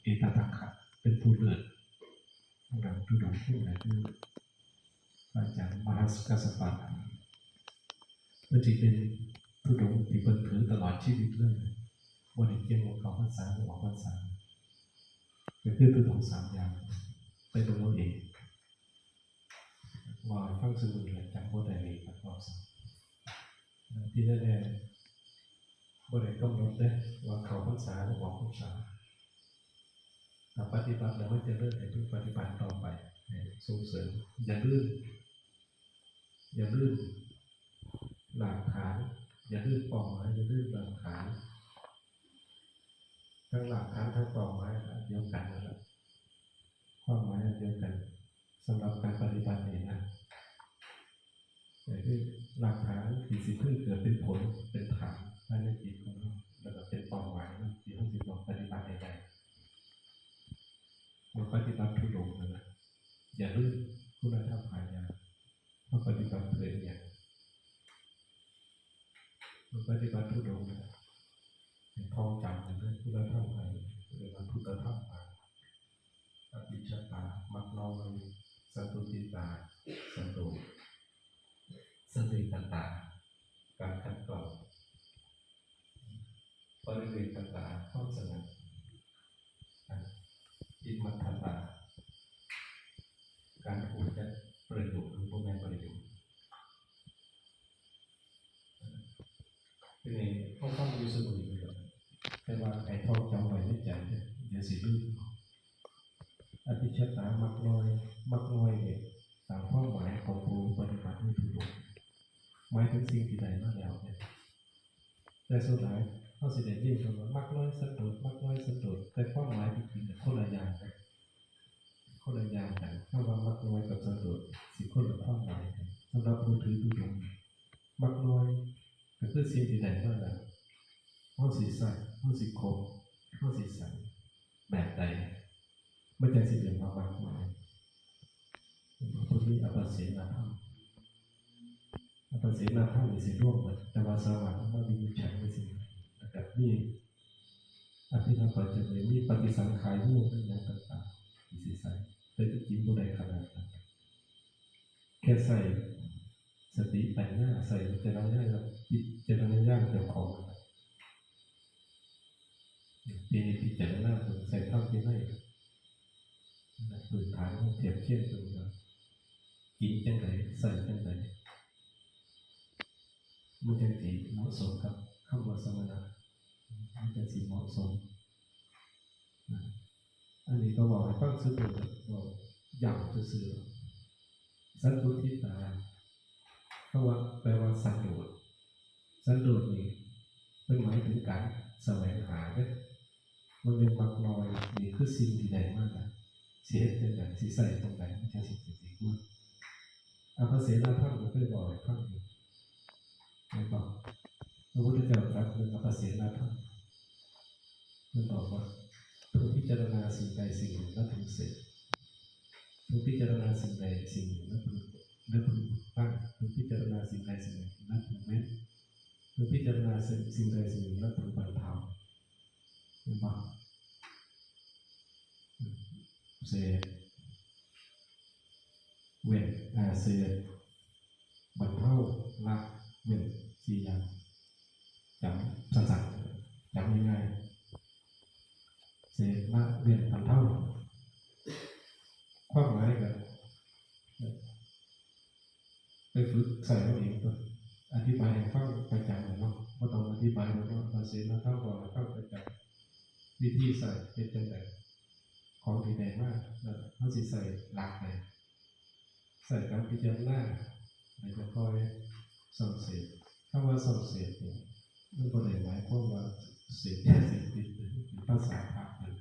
ເອຕະທັກຂະ ເປັນຜູ້ເລີດ ຜູ້ນຳທຸດົງຜູ້ນັ້ນຄື ພະອາຈານມະຫາກັດສະປະ ເພິ່ນຊິເປັນທຸດົງທີ່ເພິ່ນຖືຕະຫຼອດຊີວິດເລີຍ ບໍ່ໄດ້ກ່ຽວກັບເຂົ້າພັນສາ ຫຼື ອອກພັນສາ ກໍຄືທຸດົງສາມຢ່າງ ໄປເບິ່ງເອົາເອງ ເວົ້າໃຫ້ຟັງຊື່ໆ ແລ້ວຈຳບໍ່ໄດ້ອີກ ຮອບສອງ ທີ່ແນ່ໆ ບໍ່ໄດ້ກຳນົດເດ້ວ່າເຂົ້າພັນສາ ຫຼື ອອກພັນສາ ຖ້າປະຕິບັດແລ້ວມັນຈະເລີດ ໃຫ້ເພິ່ນປະຕິບັດຕໍ່ໄປ ໃຫ້ສົ່ງເສີມ ຢ່າລືມ ຢ່າລືມລາກຖານ ຢ່າລືມເປົ້າໝາຍ ຢ່າລືມລາກຖານ ທັງລາກຖານ ທັງເປົ້າໝາຍອັນດຽວກັນນັ້ນລະ ຄວາມໝາຍອັນດຽວກັນ ສຳລັບການປະຕິບັດນີ້ນະ ກໍຄືລາກຖານທີ່ຊິຄືເກີດເປັນຜົນ ເປັນຖານພາຍໃນຈິດຂອງເຮົາ ແລ້ວກໍເປັນເປົ້າໝາຍເນາະ ທີ່ເຮົາຊິຕ້ອງປະຕິບັດໃຫ້ໄດ້ ເມື່ອປະຕິບັດທຸດົງນັ້ນນະ ຢ່າລືມຄຸນນະທຳຫ້າຢ່າງ ເຮົາປະຕິບັດເພື່ອອີ່ຫຍັງ? ເມື່ອປະຕິບັດທຸດົງນະ ໃຫ້ທ່ອງຈຳເດີ ຄຸນນະທຳຫ້າຢ່າງ ເອີ້ນວ່າຄຸນນະທຳຫ້າ ອະທິດສາ ມັກນ້ອຍ ສັນຕຸທິຕາ ສັນໂດດ ສະເວກຂະຕາ ການຂັດເກົາ ປະລິເວກຂະຕາ ຄວາມສະຫງົບ ອະ ອິມມັດຖະຕາ ການຮູ້ຈັກປະໂຫຍດ ຫຼື ບໍ່ແມ່ນປະໂຫຍດ. ທີນີ້ເຮົາຟັງຢູ່ສະເໝີນີ້ແຫຼະ ແຕ່ວ່າໃຫ້ທ່ອງຈຳໄວ້ໃນໃຈເດີ ຢ່າຊິລືມ. ອະທິດສາ ມັກນ້ອຍ ມັກນ້ອຍນີ້ ຕາມຄວາມໝາຍຂອງຜູ້ປະຕິບັດໃນທຸດົງ ໝາຍເຖິງສິ່ງທີ່ໄດ້ມາແລ້ວເດ້ ແຕ່ສ່ວນຫຼາຍເຮົາຊິໄດ້ຍິນຄຳວ່າ ມັກນ້ອຍສັນໂດດ ມັກນ້ອຍສັນໂດດ ແຕ່ຄວາມໝາຍທີ່ຈິງຄົນລະຢ່າງກັນ ຄົນລະຢ່າງກັນ ຄຳວ່າມັກນ້ອຍກັບສັນໂດດ ຊິຄົນລະຄວາມໝາຍກັນ. ສຳລັບຜູ້ຖືທຸດົງ ມັກນ້ອຍກໍຄືສິ່ງທີ່ໄດ້ມາແລ້ວ ເຮົາຊິໃຊ້ ເຮົາຊິຄົບ ເຮົາຊິໃຊ້ແບບໃດ ມັນຈັ່ງຊິເອີ້ນວ່າມັກນ້ອຍ. ເພິ່ນມີອັບປະເສນາທຳ ອັບປະເສນາທຳນີ້ຊິລວມໝົດ ແຕ່ວ່າສາມາດເອົາມາວິນິດໄຈໃນສິ່ງນັ້ນ ແລ້ວກໍມີອະທິນະປັດຈະເວ ມີປະຕິສັງຂາຍໂຍ ມີຫຍັງຕ່າງໆ ທີ່ຊິໃຊ້ ແຕ່ທີ່ຈິງບໍ່ໄດ້ຂະໜາດນັ້ນ ແຄ່ໃຊ້ສະຕິປັນຍາ ໃຊ້ວິຈາລະຍານ ແລະ ວິຈາລະນະຍານເຈົ້າຂອງນັ້ນແຫຼະ ທີ່ພິຈາລະນາເບິ່ງ ໃຊ້ທຳວິໄນ ພື້ນຖານເຮົາທຽບຄຽງເບິ່ງວ່າກິນຈັ່ງໃດ ໃຊ້ຈັ່ງໃດ ມັນຈັ່ງຊິເໝາະສົມກັບຄຳວ່າສະມະນະ ມັນຈັ່ງຊິເໝາະສົມນະ. ອັນນີ້ກໍເວົ້າໃຫ້ຟັງຊື່ໆ ເວົ້າຢ້ຳຊື່ໆ ສັນຕຸທິຕາ ເພາະວ່າ ແປວ່າສັນໂດດ ສັນໂດດນີ້ເພິ່ນໝາຍເຖິງການສະແຫວງຫາເດ້ ບໍ່ແມ່ນມັກນ້ອຍ ນີ້ຄືສິ່ງທີ່ໄດ້ມານະ ຊິເຮັດຈັ່ງໃດ ຊິໃຊ້ຈັ່ງໃດ ມັນຈັ່ງຊິເປັນທີ່ຄວນ. ອັບປະເສນາທຳກໍເຄີຍເວົ້າໃຫ້ຟັງຢູ່ ແມ່ນບໍ່? ພະພຸດທະເຈົ້າຕລັດເລື່ອງອັບປະເສນາທຳ ເພິ່ນບອກວ່າ ເພິ່ງພິຈາລະນາສິ່ງໃດສິ່ງໜຶ່ງ ແລະ ເພິ່ງເສບ ເພິ່ງພິຈາລະນາສິ່ງໃດສິ່ງໜຶ່ງ ແລະ ເພິ່ງ ແລະ ເພິ່ງຕັ້ງ ເພິ່ງພິຈາລະນາສິ່ງໃດສິ່ງໜຶ່ງ ແລະ ເພິ່ງເວັ້ນ ເພິ່ງພິຈາລະນາສິ່ງ ສິ່ງໃດສິ່ງໜຶ່ງ ແລະ ເພິ່ງບັນເທົາ ເຫັນບໍ່? ເສບ ເວັ້ນ ອາ ເສບ ບັນເທົາ ລະ ເວັ້ນ ສີ່ຢ່າງ ຈຳສັ້ນໆ ຈຳງ່າຍໆ ເສບ ລະ ເວັ້ນ ບັນເທົາ ຄວາມໝາຍກໍ ໄປຝຶກໃຊ້ເອົາເອງຕົວະ ອະທິບາຍໃຫ້ຟັງປະຈຳແຫຼະເນາະ ບໍ່ຕ້ອງອະທິບາຍດອກເນາະ ພະເສນາທຳເວົ້າໃຫ້ຟັງປະຈຳ ວິທີໃຊ້ເຮັດຈັ່ງໃດ ຂອງທີ່ໄດ້ມາ ເຮົາຊິໃຊ້ຫຼັກໃດ ໃຊ້ການພິຈາລະນາ ແລ້ວກໍຄ່ອຍເຊົາເສບ. ຄຳວ່າເຊົາເສບນີ້ ມັນບໍ່ໄດ້ໝາຍຄວາມວ່າເສບຢາເສບຕິດ ເປັນພາສາພະນັ້ນ.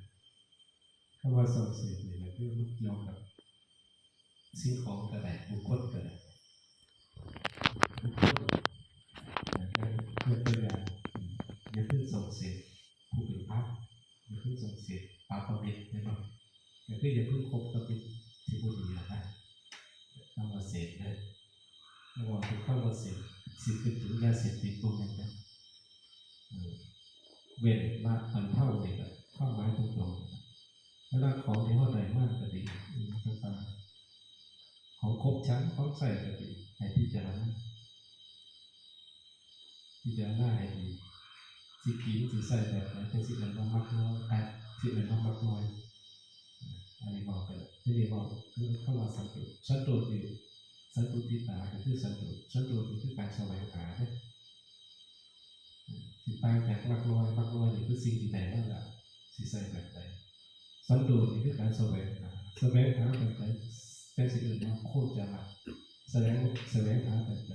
ຄຳວ່າເຊົາເສບນີ້ ກໍຄືມັນກ່ຽວກັບສິ່ງຂອງກໍໄດ້ ບຸກຄົນກໍໄດ້ ບຸກຄົນ ຢ່າງ ຍົກຕົວຢ່າງ ຢ່າເພິ່ງເຊົາເສບຜູ້ເປັນພະ ຢ່າເພິ່ງເຊົາເສບປາປະມິດ ແມ່ນບໍ່? ກໍຄືຢ່າເພິ່ງຄົບກັບມິດທີ່ບໍ່ດີນະ ຄຳວ່າເສບເດີ ເວົ້າເຖິງຄຳວ່າເສບ ຊິຄິດເຖິງຢາເສບຕິດບໍ່ແມ່ນເດີ. ເອີ ເວັ້ນ ລະ ບັນເທົານີ້ກໍ ຄວາມ ລະຂອງທີ່ເຮົາໄດ້ມາກໍດີ ອີ່ຫຍັງຕ່າງໆ ຂອງຄົບສັນ ຂອງໃຊ້ກໍດີ ໃຫ້ພິຈາລະນາ ພິຈາລະນາໃຫ້ດີ ຊິກິນຊິໃຊ້ແບບໃດ ຈັ່ງຊິເອີ້ນວ່າມັກນ້ອຍ ອ່າ ຊິເອີ້ນວ່າມັກນ້ອຍ. ອັນນີ້ເວົ້າໄປແລ້ວ ທີນີ້ເວົ້າເຖິງຄຳວ່າສັນໂດດ. ສັນໂດດນີ້ ສັນຕຸຕິຕາ ກໍຄືສັນໂດດ. ສັນໂດດນີ້ຄືການສະແຫວງຫາເດ້. ຊິຕ່າງຈາກມັກນ້ອຍ ມັກນ້ອຍນີ້ຄືສິ່ງທີ່ໄດ້ມາແລ້ວ ຊິໃຊ້ແບບໃດ. ສັນໂດດນີ້ຄືການສະແຫວງຫາ ສະແຫວງຫາແບບໃດ ຈັ່ງຊິເອີ້ນວ່າໂຄຈະລະ ສະແຫວງ ສະແຫວງຫາແບບໃດ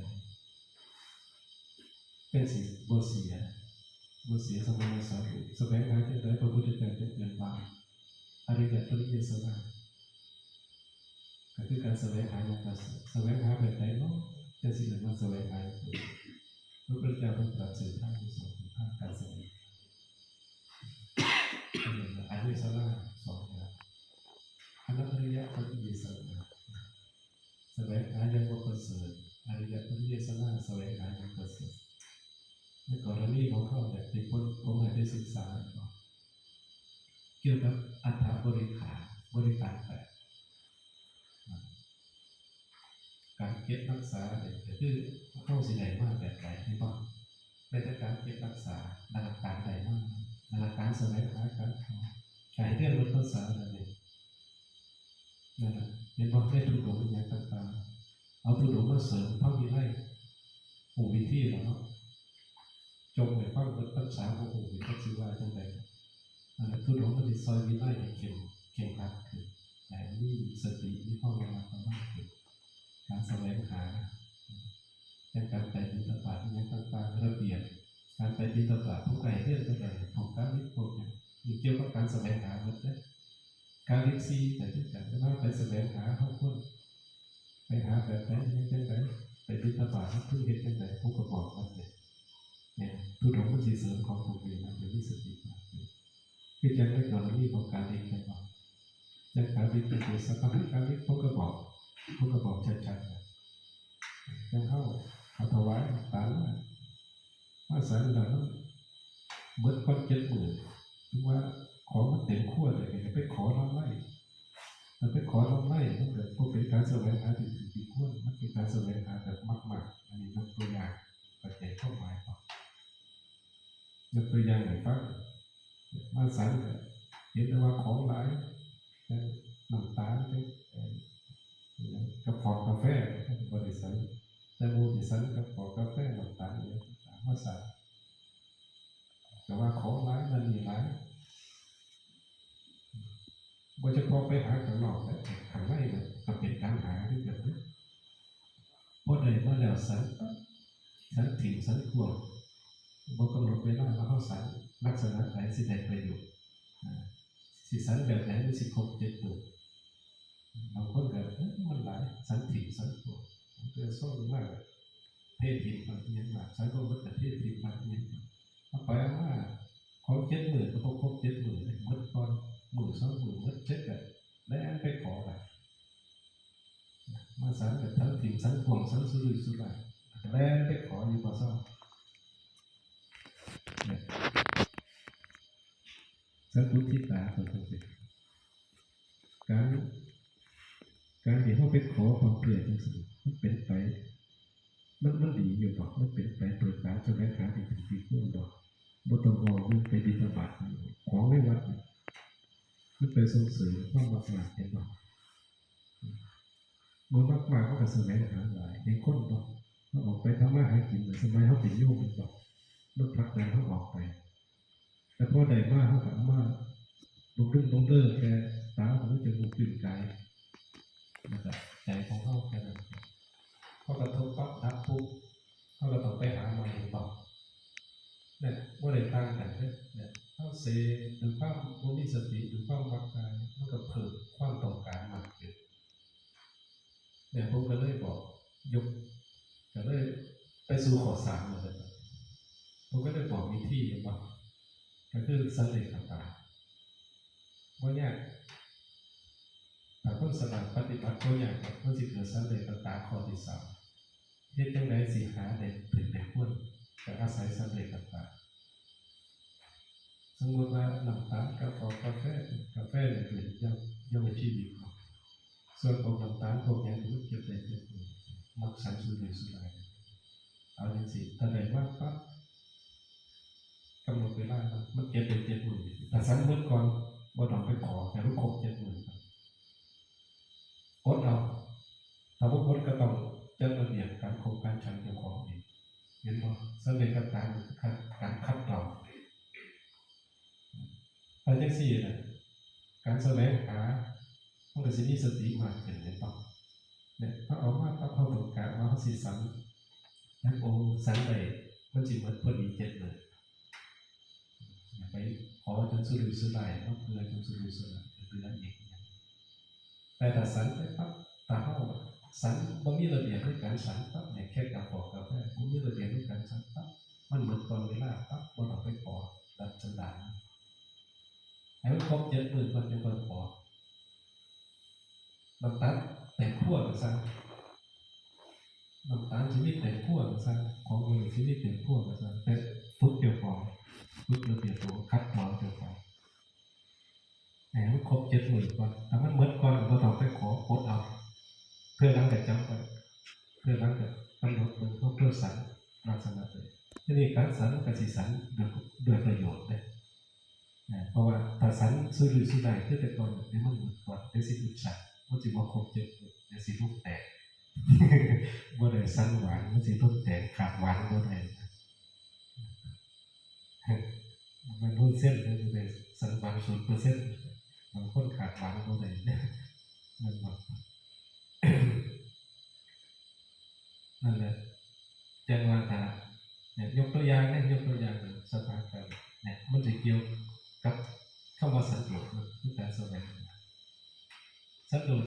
ຈັ່ງຊິບໍ່ເສຍ ບໍ່ເສຍສະມະນະສາຮູບ. ສະແຫວງຫາຈັ່ງໃດ ພະພຸດທະເຈົ້າຈຶ່ງເອີ້ນວ່າອະລິຍະປະລິເວສະນາ ກໍຄືການສະແຫວງຫາຢ່າງປະເສີດ. ສະແຫວງຫາແບບໃດເນາະ ຈັ່ງຊິເອີ້ນວ່າສະແຫວງຫາຢ່າງປະເສີດ? ພະພຸດທະເຈົ້າເພິ່ນຕລັດເສັ້ນທາງຢູ່ສອງເສັ້ນທາງການສະແຫວງຫາ ອັນນີ້ລະ ອະເວສະນາສອງຢ່າງ ອັນນັ້ນອະລິຍະປະລິເວສະນາ ສະແຫວງຫາຢ່າງບໍ່ປະເສີດ ອະລິຍະປະລິເວສະນາ ສະແຫວງຫາຢ່າງປະເສີດ. ໃນກໍລະນີຂອງເຮົາເນຍ ທີ່ເພິ່ນ ເພິ່ນໃຫ້ໄປສຶກສາກ່ຽວກັບອັດຖະບໍລິຂານ ບໍລິຂານແປດ ການເກັບຮັກສາເນຍ ກໍຄືເຮົາຊິໄດ້ມາແບບໃດ ເຫັນບໍ່? ແມ່ນແຕ່ການເກັບຮັກສາ ແລ້ວກໍການໄດ້ມາ ແລ້ວກໍການສະແຫວງຫາ ການ ການເຮັດວຽກເບິດພັນສານັ້ນເອງ. ນັ້ນນະ ເຫັນບໍ່? ໃນທຸດົງອີ່ຫຍັງຕ່າງໆ ເອົາທຸດົງມາເສີມພະວິໄນ ຮູ້ວິທີແລ້ວເນາະ ຈົ່ງໃຫ້ຟັງເບິດພັນສາ ບໍ່ຮູ້ຈັກຊິວ່າຈັ່ງໃດ. ອັນນັ້ນ ທຸດົງມັນຊິຊ່ອຍວິໄນໃຫ້ເຂັ້ມ ເຄັ່ງຄັດຂຶ້ນ ໃຫ້ມີສະຕິ ມີຄວາມລະມັດລະວັງຂຶ້ນ ການສະແຫວງຫາ ຢ່າງການໄປບິນທະບາດ ອີ່ຫຍັງຕ່າງໆ ລະບຽບການໄປບິນທະບາດ ເຮົາກໍໃຫ້ຮຽນໄປແລ້ວ ພວກກາລິກ ພວກຫຍັງ ນີ້ກ່ຽວກັບການສະແຫວງຫາໝົດເດ້. ກາລິກສີ່ກໍຄືກັນ ເວລາໄປສະແຫວງຫາ ເຮົາຄວນໄປຫາແບບໃດ ເຮັດຈັ່ງໃດ ໄປບິນທະບາດ ເຮົາຄວນເຮັດຈັ່ງໃດ ເຮົາກໍບອກໝົດເດ້. ແມ່ນ ທຸດງມັນຊິເສີມຂອງພວກນີ້ນະ ໃຫ້ມີສະຕິມາກຂຶ້ນ. ຄືຈັ່ງໃນກໍລະນີຂອງກາລິກ ແມ່ນບໍ່? ຢ່າງກາລິກກໍຄື ສະພະຫະກາລິກ ເຮົາກໍບອກ ເຮົາກໍບອກຊັດໆ ຢ່າງເຮົາເອົາຖວາຍນ້ຳຕານມາ ມາສັນແລ້ວມັນເບິດກ່ອນເຈັດມື້ ຫຼືວ່າຂອງມັນເຕັມຄົວເລີຍ ກໍໄປຂໍລຳໄລ ຖ້າໄປຂໍລຳໄລ ມັນກໍບໍ່ເປັນການສະແຫວງຫາທີ່ຖືກທີ່ຄວນ ມັນເປັນການສະແຫວງຫາແບບມັກໆ. ອັນນີ້ຍົກຕົວຢ່າງ ເຂົ້າໃຈຄວາມໝາຍບໍ່? ຍົກຕົວຢ່າງໃຫ້ຟັງ ມາສັນກໍເຫັນແຕ່ວ່າຂອງຫຼາຍ ຈັ່ງນ້ຳຕານ ຈັ່ງ ເອີ ກະເພາະກາແຟ ບໍ່ໄດ້ສັນ ແຕ່ໝູ່ຊິສັນກະເພາະກາແຟ ນ້ຳຕານ ອີ່ຫຍັງຕ່າງໆ ມາສັນ ແຕ່ວ່າຂອງຫຼາຍ ນັ້ນນີ້ຫຼາຍ ບໍ່ສະເພາະໄປຫາຂ້າງນອກ ແລະ ຂ້າງໃນກໍເປັນການຫາຄືກັນເດ້. ພໍໄດ້ມາແລ້ວ ສັນປັບ ສັນຖິ້ມ ສັນຂວ້າງ ບໍ່ກຳນົດເວລາວ່າເຮົາສັນລັກສະນະໃດຊິໄດ້ປະໂຫຍດ ອາ ຊິສັນແບບໃດມັນຊິຄົບເຈັດໂຕ. ບາງຄົນກໍ ເອີ ມັນຫຼາຍ ສັນຖິ້ມ ສັນຂວ້າງ ບາງເທື່ອຊອງມາກະເທຖິ້ມບາດຫຍັງບາດ ສັນບໍ່ໝົດກະເທຖິ້ມບາດຫຍັງບາດ ເອົາໄປເອົາມາ ຂອງເຈັດມື້ກໍບໍ່ຄົບເຈັດມື້ເດ້ ໝົດກ່ອນມື້ສອງມື້ ໝົດເສັດກໍແລ່ນໄປຂໍບາດ ມາສັນກໍທັງຖິ້ມສັນຂວ້າງ ສັນສຸລຸຍສຸລາຍ ແລ່ນໄປຂໍຢູ່ບໍ່ເຊົາ. ສັນຕຸທິຕາ ເພິ່ນຈັ່ງຊີ້ ການ ການທີ່ເຮົາໄປຂໍຄວາມເພື່ອຈັ່ງຊີ້ ມັນເປັນໄປ ມັນ ມັນດີຢູ່ບໍ່? ມັນເປັນໄປເພື່ອການສະແຫວງຫາທີ່ຖືກທີ່ຄວນບໍ່? ບໍ່ຕ້ອງເວົ້າເລື່ອງໄປບິນທະບາດ ຂອງໃນວັດນີ້ ມັນໄປສົ່ງເສີມຄວາມມັກມາກ ເຫັນບໍ່? ເມື່ອມັກມາກ ມັນກໍສະແຫວງຫາຫຼາຍ ເຫັນຄົນບໍ່? ເຮົາອອກໄປທຳມາຫາກິນ ສະໄໝເຮົາເປັນໂຍມ ແມ່ນບໍ່? ມັນຜັກດັນເຮົາອອກໄປ ແຕ່ພໍໄດ້ມາ ເຮົາກໍເອົາມາບຳລຸງບຳເລີແຕ່ຕາ ຫູ ຈະມູກ ລີ້ນ ກາຍ ແລ້ວກໍໃຈຂອງເຮົາແຄ່ນັ້ນ. ເຮົາກະທົບປັບດັບປຸບ ເຮົາກໍຕ້ອງໄປຫາໃໝ່ ເຫັນບໍ່? ແມ່ນບໍ່ໄດ້ຕ່າງກັນເດ້. ແມ່ນເຮົາເສພດ້ວຍຄວາມບໍ່ມີສະຕິ ດ້ວຍຄວາມມັກງ່າຍ ມັນກໍເພີ່ມຄວາມຕ້ອງການມາກຂຶ້ນ. ແມ່ນ ຜົມກໍເລີຍບອກ ຍົກ ກໍເລີຍໄປສູ່ຂໍ້ສາມແລ້ວເດ້. ຜົມກໍເລີຍບອກວິທີ ເຫັນບໍ່? ກໍຄືສັນເລກຂະຕາ ບໍ່ຍາກ. ຖ້າຄົນສະຫຼາດປະຕິບັດບໍ່ຍາກດອກ ມັນຊິເກີດສັນເລກຂະຕາຂໍ້ທີສາມ ເຮັດຈັ່ງໃດຊິຫາໄດ້ຖືກໄດ້ຄວນ ກໍອາໄສສັນເລກຂະຕາ. ສົມມຸດວ່ານ້ຳຕານ ກະເພາະກາແຟ ກາແຟນີ້ເປັນ ສ່ວນຂອງນ້ຳຕານພວກຫຍັງນີ້ ມັນເກັບໄດ້ເຈັດມື້ ມັກສັນສຸລຸຍສຸລາຍ. ເອົາຈັ່ງຊີ້ ຖ້າໄດ້ມາປັບ ກຳນົດເວລາເນາະ ມັນເກັບໄດ້ເຈັດມື້. ຖ້າສັນໝົດກ່ອນ ບໍ່ຕ້ອງໄປຂໍ ໃຫ້ມັນຄົບເຈັດມື້ ອົດເອົາ. ຖ້າບໍ່ອົດກໍຕ້ອງຈັດລະບຽບການຄົບການສັນເຈົ້າຂອງເອງ ເຫັນບໍ່? ສຳເລັດກັບການ ການຂັດເກລາ. ຖ້າຈັ່ງຊີ້ນະ ການສະແຫວງຫາ ມັນກໍຊິມີສະຕິມາກຂຶ້ນ ແມ່ນບໍ່? ແລະ ເຮົາເອົາມາປັບ ເຮົາຕ້ອງກະວ່າເຮົາຊິສັນຈັກອົງ ສັນໄດ້ ມັນຊິໝົດພໍດີເຈັດມື້. ຢ່າໄປຂໍຈົນສຸລຸຍສຸລາຍ ມາເພື່ອຈົນສຸລຸຍສຸລາຍ ເຫຼືອອີກ. ແຕ່ຖ້າສັນໄປປັບ ຖ້າເຮົາສັນບໍ່ມີລະບຽບໃນການສັນປັບ ເຮັດກາຟອກກາແຟ ບໍ່ມີລະບຽບໃນການສັນປັບ ມັນໝົດກ່ອນເວລາປັບ ບໍ່ຕ້ອງໄປຂໍ ດັດສັນດານ ໃຫ້ມັນຄົບເຈັດມື້ກ່ອນ ຈັ່ງຄ່ອຍຂໍ. ນ້ຳຕານແຕກຄົວກໍຊ່າງ ນ້ຳຕານຊິມີແຕກຄົວກໍຊ່າງ ຂອງເຮົາຊິມີແຕກຄົວກໍຊ່າງ ແຕ່ຝຶກເຈົ້າຂອງ ຝຶກລະບຽບຕົວ ຂັດເກລາເຈົ້າຂອງ ໃຫ້ມັນຄົບເຈັດມື້ກ່ອນ. ຖ້າມັນໝົດກ່ອນກໍບໍ່ຕ້ອງໄປຂໍ ອົດເອົາ. ເທື່ອຫຼັງກໍຈຳໄວ້ ເທື່ອຫຼັງກໍກຳນົດເບິ່ງ ເຮົາເພື່ອສັນລັກສະນະໃດ. ທີນີ້ການສັນມັນກໍຊິສັນດ້ວຍ ດ້ວຍປະໂຫຍດເດ້. ເພາະວ່າຖ້າສັນສຸລຸຍສຸລາຍຄືແຕ່ກ່ອນ ດຽວມັນໝົດກ່ອນ ດຽວຊິອຶດສາກ ມັນຊິບໍ່ຄົບເຈັດມື້ ດຽວຊິລົມແຕກ ບໍ່ໄດ້ສັນຫວານ ມັນຊິລົມແຕກ ຂາດຫວານບໍ່ໄດ້. ມັນຮ້ອນເສັ້ນເລີຍ ໄດ້ສັນຫວານສູນເປີເຊັນ ບາງຄົນຂາດຫວານບໍ່ໄດ້ ແມ່ນບໍ່? ນັ້ນແຫຼະ ຈັ່ງວ່າຖ້າ ຍົກຕົວຢ່າງເດ້ ຍົກຕົວຢ່າງສະຖານການ ເນຍ ມັນຈະກ່ຽວກັບຄຳວ່າສັນໂດດ ເນາະ ຄືການສະແຫວງຫາ ສັນໂດດ